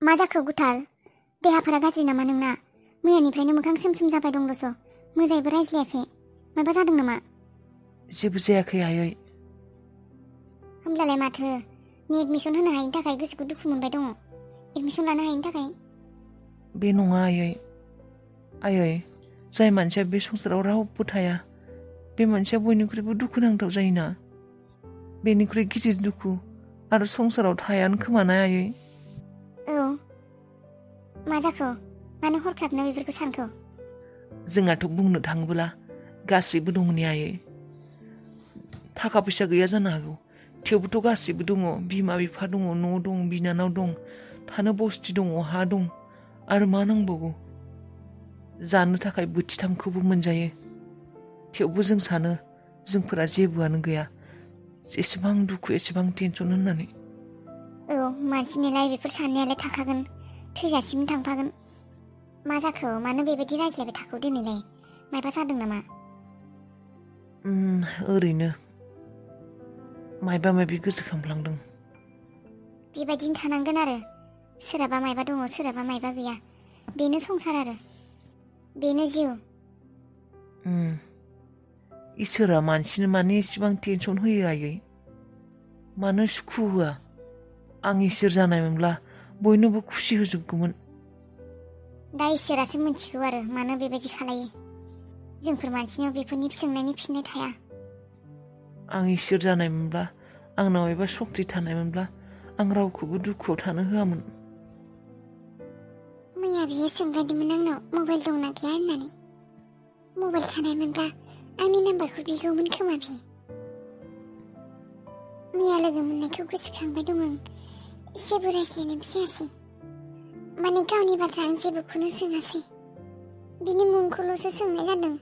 मा जाखो गुथाल? देहाफोरा गाज्रि नामा नोंना? मैयानिफ्रायनो मोखां सोम जाबाय दंल'स'। मोजाङैबो रायज्लायाखै। माबा जादों नामा? जेबो जायाखै आयै। होमब्लालाय माथो? एडमिसन होनो हायिनि थाखाय गोसोखौ दुखु मोनबाय दङ। एडमिसन लानो हायिनि थाखाय? बे नङा आयै। आयै, जाय मानसिया बे संसाराव रावबो थाया, बे मानसिया बयनिख्रुइबो दुखुनांथाव जायोना। बेनिख्रुइ गिदिर दुखु आरो संसाराव थायानो खोमाना आयै। औ। मा जाखो? मानो हरखाबनो बेफोरखौ सानखो? जोंहाथ' बुंनो थाङोब्ला गासैबो दं ने आयै। थाखा फैसा गैया जानो हागौ, थेवबोथ' गासैबो दङ। बिमा बिफा दङ, न' दं, बिनानाव दं, थानो बस्थि दङ, हा दं। आरो मा नांबावगौ? जानो थाखाय बोथिथामखौबो मोनजायो। थेवबो जों सानो जोंफोरा जेबोआनो गैया। एसेबां दुखु, एसेबां टेनसन होननानै। औ, मानसिनिलाय बेफोर साननायालाय थाखागोन। थैजासिम थांफागोन। मा जाखो? मानो बेबायदि रायज्लायबाय थाखो दिनैलाय? मायबा जादों नामा? ओरैनो मायबा मायबि गोसोखांफ्लांदों। बेबायदिनो थानांगोन आरो। सोरहाबा मायबा दङ, सोरहाबा मायबा गैया। बेनो संसार आरो। बेनो जिउ। इसोरा मानसिनो मानो इसेबां टेनसन होयो आयै? मानो सुखु होआ? आं इसोर जानायमोनब्ला बयनोबो खुसि होजोबगौमोन। दा इसोरासो मिथिगौ आरो मानो बेबायदि खालायो। जोंफोर मानसिनियाव बेफोरनि सोंनायनि फिननाय थाया। आं इसोर जानायमोनब्ला, आंनाव एबा सक्ति थानायमोनब्ला, आं रावखौबो दुखुआव थानो होआमोन। मैया बियो सोंगारदोंमोन आंनाव मबाइल दंना गैया होननानै। मबाइल थानायमोनब्ला आंनि नाम्बारखौ बिगौमोन खोमा बि। मैया लोगो मोननायखौ गोसोखांबाय दं आं। जेबो रायज्लायनायबो जायासै। माने गावनि बाथ्रा आं जेबोखौनो सोङासै। बिनि मुंखौल'सो सोंनाय जादों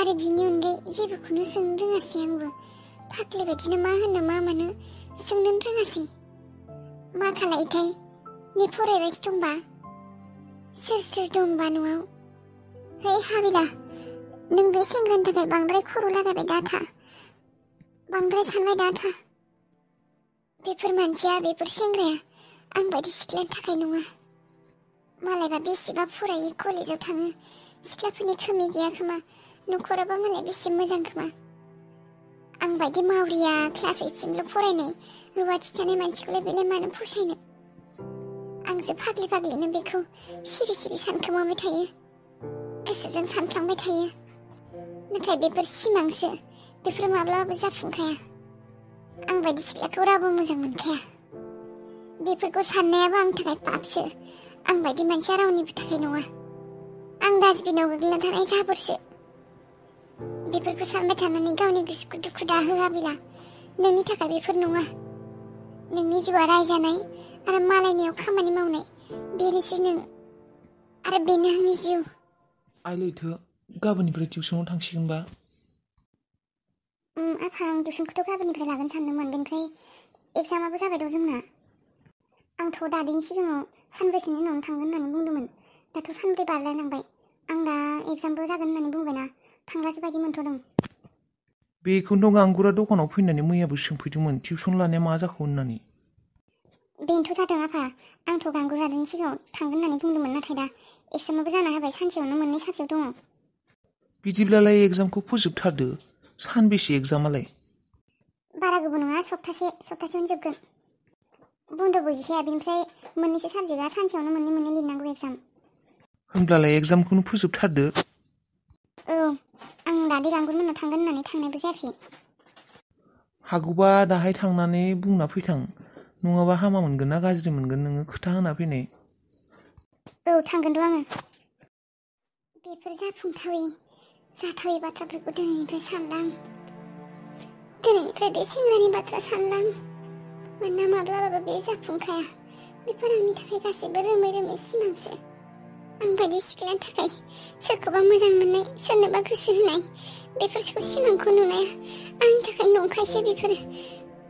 आरो बिनि अनगायै जेबोखौनो सोंनो रोङासै आंबो। फाग्लि बायदिनो मा होनो मा मानो सोंनोनो रोङासै। मा खालायोथाय? नै फरायबायसो दंबा? सोर सोर दंबा न'आव? है हाबिला, नों बे सेंग्रानि थाखाय बांद्राय खर' लागायबाय दाथा। बांद्राय सानबाय दाथा। बेफोर मानसिया, बेफोर सेंग्राया आं बायदि सिख्लानि थाखाय नङा। मालायबा बेसेबा फरायो, कलेजाव थाङो। सिख्लाफोरनि खोमि गैया खोमा। न'खराबा मालाय बेसे मोजां खोमा। आं बायदि मावरिया क्लास 8सिमल' फरायनाय रुवाथि थानाय मानसिखौलाय बेलाय मानो फसायनो? आंसो फाग्लि फाग्लिनो बेखौ सिरि सिरि सानखोमाबाय थायो। गोसोजों सानफ्लांबाय थायो। नाथाय बेफोर सिमांसो। बेफोर माब्लाबाबो जाफुंखाया। आं बायदि सिख्लाखौ रावबो मोजां मोनखाया। बेफोरखौ साननायाबो आंनि थाखाय पापसो। आं बायदि मानसिया रावनिबो थाखाय नङा। आं डास्टबिनाव गोग्लैना थानाय जाबोरसो। बेफोरखौ सानबाय थानानै गावनि गोसोखौ दुखु दाहो हाबिला। नोंनि थाखाय बेफोर नङा। नोंनि जिउआ रायजानाय आरो मालायनियाव खामानि मावनाय। बेनोसै नों। आरो बेनो आंनि जिउ। आइ लैथो, गाबोननिफ्राय टिउसनाव थांसिगोनबा? आफा, आं टिउसनखौथ' गाबोननिफ्राय लागोन सानदोंमोन। बेनिफ्राय एगजामाबो जाबाय द' जोंना। आंथ' दादैनि सिगाङाव सानब्रैसोनि उनावनो थांगोन होननानै बुंदोंमोन। दाथ' सानब्रै बारलायलांबाय। आं दा एगजामबो जागोन होननानै बुंबायना, थांलासो बायदि मोनथ'दों। बेखौनोथ' गांगुरा दखानाव फैनानै मैयाबो सोंफैदोंमोन टिउसन लानाया मा जाखो होननानै। बेनोथ' जादों आफा। आंथ' गांगुरानि सिगाङाव थांगोन होननानै बुंदोंमोन। नाथाय दा एगजामाबो जाना होबाय। सानसेयावनो मोननै साबजेक्ट दङ। बिदिब्लालाय एगजामखौ फोजोबथारदो। सानबेसे एगजामालाय? बारा गोबाव नङा, सप्तासेयावनो जोबगोन। बन्द'बो गैखाया। बेनिफ्राय मोननैसो साबजेक्टआ सानसेयावनो मोननै लिरनांगौ एगजाम। होमब्लालाय एगजामखौनो फोजोबथारदो। औ, आं दादै गांगुरमोननाव थांगोन होननानै थांनायबो जायाखै। हागौबा दाहाय थांनानै बुंना फैथां। नङाबा हामा मोनगोन ना गाज्रि मोनगोन नोङो खोथा होना फैनाय। औ, थांगोन र' आङो। बेफोर जाथावै बाथ्राफोरखौ दिनैनिफ्राय सानदां। दिनैनिफ्राय बे सेंग्रानि बाथ्रा सानदां। मानोना माब्लाबाबो बे जाफुंखाया। बेफोर आंनि थाखाय गासैबो रोमै सिमांसो। आं बायदि सिख्लानि थाखाय सोरखौबा मोजां मोननाय, सोरनोबा गोसो होनाय, बेफोरखौ सिमांखौ नुनाया आंनि थाखाय नंखायसो। बेफोरो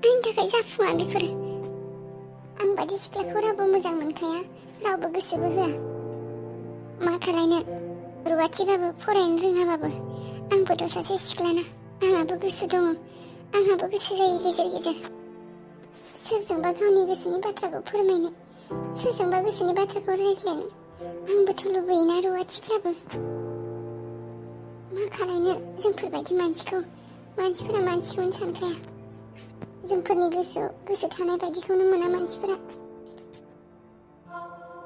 आंनि थाखाय जाफुङा। बेफोरो आं बायदि सिख्लाखौ रावबो मोजां मोनखाया, रावबो गोसोबो होआ। मा खालायनो, रुवाथिबाबो फरायनो रोङाबाबो आंबोथ' सासे सिख्लाना। आंहाबो गोसो दङ। आंहाबो गोसो जायो गेजेर गेजेर सोरजोंबा गावनि गोसोनि बाथ्राखौ फोरमायनो। सोरजोंबा गोसोनि बाथ्राखौ रायज्लायनो आंबोथ' लुबैयोना रुवाथिफ्राबो। मा खालायनो जोंफोरबायदि मानसिफोरा मानसिखौनो सानखाया। जोंफोरनि गोसोआव गोसो थानाय बायदिखौनो मोना मानसिफोरा।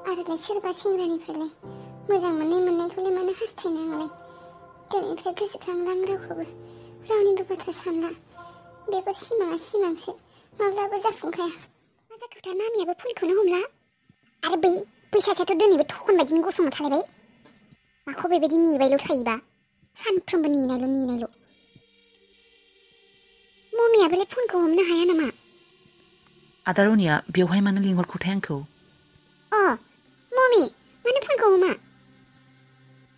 आरोलाय सोरबा सेंग्रानिफ्रायलाय मोजां मोननायखौलाय मानो हास्थायनो आंलाय। दिनैनिफ्राय गोसोखांला आं रावखौबो, रावनिबो बाथ्रा सानला। बेफोर सिमाङा सिमांसो, माब्लाबा जाफुंखाया। मा जाखोथाय मामियाबो फनखौनो हमला। आरो बै सासेयाथ' दिनैबो थखन बायदिनो गसंना थालायबाय। माखौ बेबायदि नेबायल' थायोबा, सानफ्रोमबो नेनायल'। ममियाबोलाय फनखौ हमनो हाया नामा? आदा रनिया बेवहाय मानो लिंहरखोथाय आंखौ? अ ममि, मानो फनखौ हमा?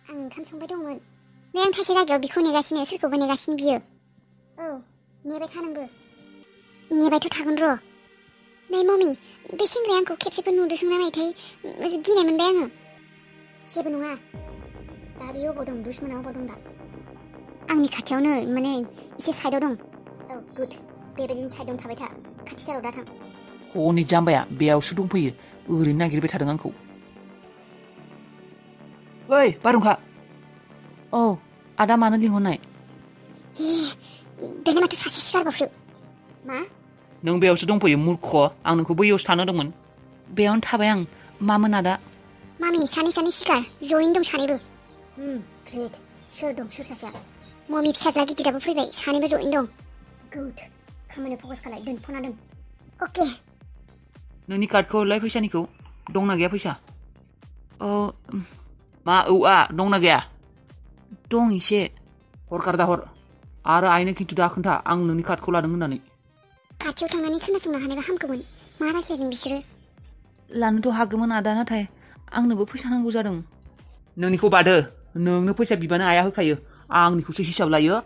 आं ओंखाम संबाय दंमोन। नै आं थाइसे जायगायाव बिखौ नेगासिनो, सोरखौबा नेगासिनो बियो। औ, नेबाय था नोंबो। नेबायथ' थागोन र'। नै ममि, बे सेंग्राया आंखौ खेबसेबो नुदोंसो ना मायोथाय, गिनाय मोनबाय आङो। जेबो नङा, दा बियो अबाव दं? दुश्मना अबाव दं दा? आंनि खाथियावनो, माने एसे साइडआव दं। औ गुड, बेबायदिनो साइडआवनो थाबाय था, खाथि जाराव दा थां। हनै जाम्बाया बेयावसो दंफैयो, ओरैनो नागिरबाय थादों आंखौ। ओइ बारहुंखा। औ आदा मानो लिंहरनाय? बेलाय माथो सासे सिखारबावसो। मा? नों बेयावसो दंफैयो मुर्ख, आं नोंखौ बैयावसो थानो होदोंमोन। बेयावनो थाबाय आं। मामोन आदा? मामि, सानै सिखार, जयैनो दं सानैबो। ग्रेट। सोर दं, सोर सासेया? ममि फिसाज्ला गिदिराबो फैबाय, सानैबो जयैनो दं। गुड, खामानियाव फकास खालाय, दोन फना दोन। अके। नोंनि कार्डखौलाय फैसानिखौ दंना गैया फैसा? मा औआ दंना गैया? दं एसे। हर कार्डा हर, आरो आइनो खिन्थु दा खोन्था आं नोंनि कार्डखौ लादों होननानै। खाथियाव थांनानै खोनासंनो हानायबा हामगौमोन। मा रायज्लायदों बिसोरो? लानोथ' हागौमोन आदा, नाथाय आंनोबो फैसा नांगौ जादों। नोंनिखौ बादो, नोंनो फैसा बिबानो आइया होखायो, आंनिखौसो हिसाब लायो।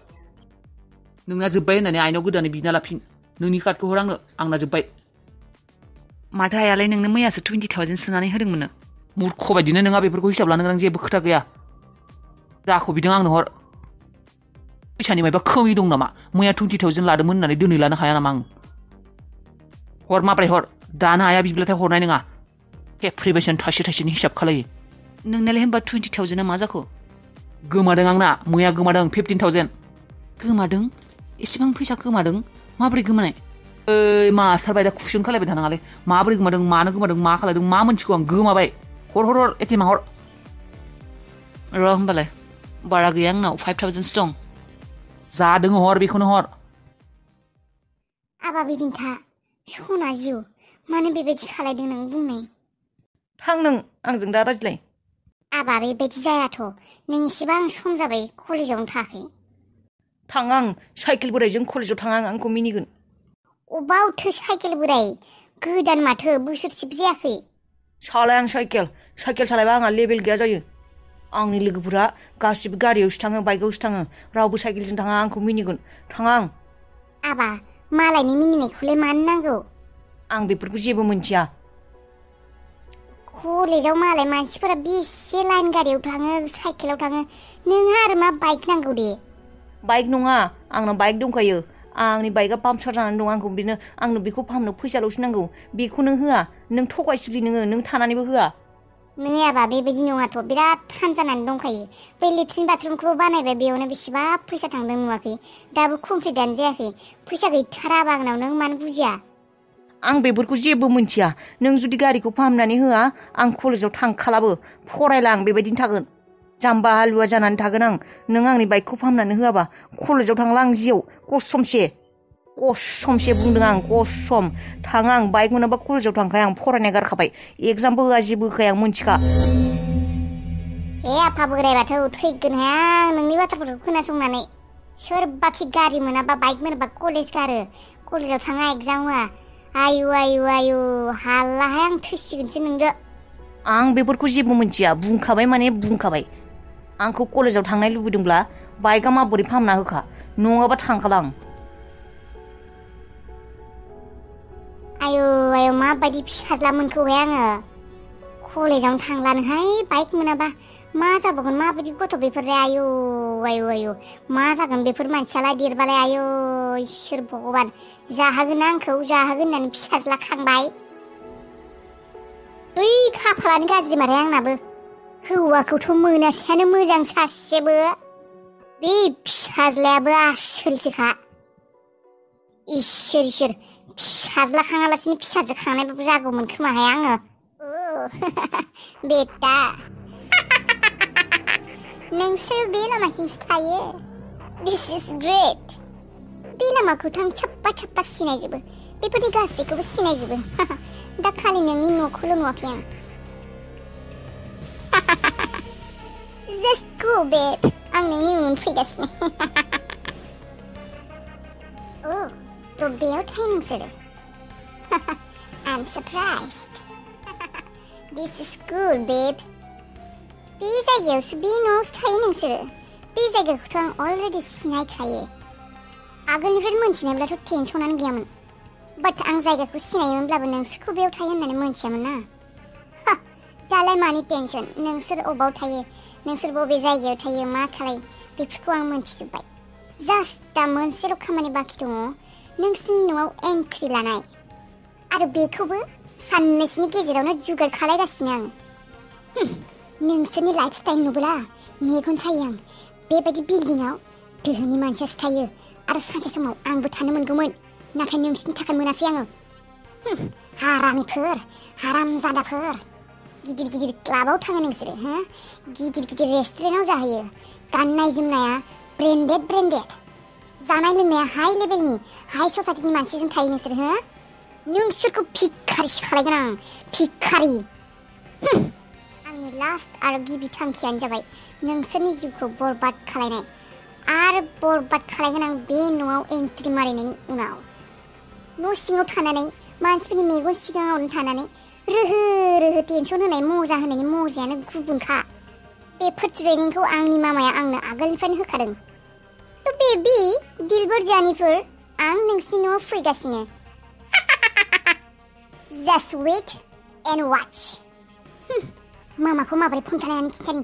नोंना जोब्बाय होननानै आइनाव गोदानै बिना लाफिन। नोंनि कार्डखौ हर आंना जोब्बाय। माथो आइयालाय नोंनो मैयासो 20,000 सोनानै होदोंमोन। मुर्ख बायदिनो नोंहा बेफोरखौ हिसाब लानो गोनां जेबो खोथा गैया। जाखौ बिदों आंनो हर। फैसानि मायबा खमि दं नामा? मैया 20,000 लादोंमोन होननानै दोनै लानो हाया नामा आं? हर माब्रै हर, दानो आइया बिब्लाथाय हरनाय नङा। हेफ्रिबायसानो थाइसेनि हिसाब खालायो। नोंनालाय होनबा 20,000 मा जाखो? गोमादों आंना, मैया गोमादों 15,000। गोमादों? एसेबां फैसा गोमादों? माबोरै गोमानाय? मास्टार बायदा कुइसन खालायबाय थानाङालै। माबोरै गोमादों, मानो गोमादों, मा खालायदों, मा मोनथिगौ आं? गोमाबाय। हर एटिएम हर। र' होमबालाय, बारा गैया आंनाव 5,000 दं। जादों हर, बेखौनो हर। आबा बिदिनो था, सना जिउ, मानो बेबायदि खालायदों नों बुंनाय? थां नों आंजों दा रायज्लाय। आबा बेबायदि जायाथ', नों इसेबां सम जाबाय कलेजावनो थाङाखै। थां आं साइकेल बोरायजों कलेजाव थाङा, आंखौ मिनिगोन। अबावथो साइकेल बोराय? गोदान माथो, बोसोरसेबो जायाखै। सालाय आं साइकेल सालायबा आंहा लेभेल गैया जायो। आंनि लोगोफोरा गासिबो गारियावसो थाङो, बाइकआवसो थाङो, रावबो साइकेलजों थाङा, आंखौ मिनिगोन। थाङा आं। आबा, मालायनि मिनिनायखौलाय मानो नांगौ? आं बेफोरखौ जेबो मोनथिया। कलेजाव मालाय मानसिफोरा बेसे लाइन गारियाव थाङो, साइकेलाव थाङो, नोंहा आरो मा बाइक नांगौ दे? बाइक नङा, आंनाव बाइक दंखायो। आंनि बाइकआ पाम्पसार जानानै दं, आंनो बेखौ फाहामनो फैसाल'सो नांगौ। बेखौ नों होआ, नों थगायसुलि नों थानानैबो होआ। नों आबा बेबायदि नङाथ', बिराद थान जानानै दंखायो। बै लेट्रिन बाथरुमखौबो बानायबाय, बेयावनो बेसेबा फैसा थांदों नुवाखै? दाबो कमप्लिटआनो जायाखै। फैसा गैथाराबा आंनाव, नों मानो बुजिया? आं बेफोरखौ जेबो मोनथिया। नों जुदि गारिखौ फाहामनानै होआ, आं कलेजाव थांखालाबो, फरायला आं बेबायदिनो थागोन। जाम्बा हालुवा जानानै थागोन आं, नों आंनि बाइकखौ फाहामनानै होआबा। कलेजाव थांला आं जियाव, कसमसे बुंदों आं, कसम। थाङा आं, बाइक मोनाबा कलेजाव थांखाया आं, फरायनाय गारखाबाय। एगजामबो होआ, जेबो होखाया, आं मोनथिखा। आफा बोराय बाथौ, थैगोनहाय आं नोंनि बाथ्राफोरखौ खोनासंनानै। सोरबाखि गारि मोनाबा, बाइक मोनाबा कलेज गारो, कलेजाव थाङा, एगजाम होआ। आयु, हालाहाय आं थैसिगोनसो नोंजों। आं बेफोरखौ जेबो मोनथिया, बुंखाबाय माने बुंखाबाय। आंखौ कलेजाव थांनाय लुबैदोंब्ला बाइकआ माबोरै फाहामना होखा, नङाबा थांखाला आं। आयु, माबायदि फिसाज्ला मोनखौहाय आङो। कलेजावनो थांलानोहाय, बाइक मोनाबा। मा जाबावगोन, माबायदि गथ' बेफोरलाय? आयु, मा जागोन बेफोर मानसियालाय देरबालाय? आयु, इसोर भगबान, जाहोगोन आंखौ, जाहोगोन होननानै फिसाज्ला खांबाय। बै खाफालानो गाज्रि माथो आंनाबो हौवाखौथ' मोनासेयानो मोजां सासेबो बे फिसाज्लायाबो आसोलसोखा इसोर फिसाज्ला खाङालासिनो फिसाजो खांनायबाबो जागौमोन खोमाहाय आङो बेटा नोंसोर बे लामाथिंसो थायो दिस इज ग्रेट बे लामाखौथ' आं साप्पा सिनायजोबो बेफोरनि गासैखौबो सिनायजोबो दा खालि नोंनि न'खौल' नुवाखै आं Just go, babe. आं नोंनि उन फैगासिनो Oh, थ' बेयाव थायो नोंसोरो I'm surprised This is cool, babe. बे जायगायावसो बे न'आवसो थायो नोंसोरो बे जायगाखौथ' आं अलरेडि सिनायखायो आगोलनिफ्राय मोनथिनायब्लाथ' टेनसनानो गैयामोन बाट आं जायगाखौ सिनायोमोनब्लाबो नोंसोरखौ बेयाव थायो होननानै मोनथियामोन ना दालाय मानि टेनसन नोंसोर अबाव थायो नोंसोर बबे जायगायाव थायो मा खालाय बेफोरखौ आं मोनथिजोब्बाय जास्ट दा मोनसेल' खामानि बाखि दङ नोंसोरनि न'आव एन्ट्रि लानाय आरो बेखौबो साननैसोनि गेजेरावनो जुगार खालायगासिनो आं नोंसोरनि लाइफ स्टाइल नुब्ला मेगन सायो आं बेबायदि बिल्डिंआव दोहोनि मानसियासो थायो आरो सानसे समाव आंबो थानो मोनगौमोन नाथाय नोंसोरनि थाखाय मोनासै आङो हारामिफोर हारामजादाफोर गिदिर क्लाबाव थाङो नोंसोरो गिदिर रेस्टुरेन्टाव जाहैयो गाननाय जोमनाया ब्रेन्डेड जानाय लोंनाया हाई लेभेलनि हाई ससाइटिनि मानसिजों थायो नोंसोर नोंसोरखौ भिखारिसो खालायगोन आं भिखारि आंनि लास्ट आरो गिबि थांखियानो जाबाय नोंसोरनि जिउखौ बरबाद खालायनाय आरो बरबाद खालायगोन आं बे न'आव एन्ट्रि मारिनायनि उनाव न' सिङाव थानानै मानसिफोरनि मेगन सिगाङावनो थानानै रोहो टेनसन होनाय मजा होनायनि मजायानो गुबुनखा बेफोर ट्रेनिंखौ आंनि मामाया आंनो आगोलनिफ्रायनो होखादों थ' बेबि दिलबर जानिफोर आं नोंसिनि न'आव फैगासिनो Just wait and watch मामाखौ माबोरै फन खालायनानै खिन्थानि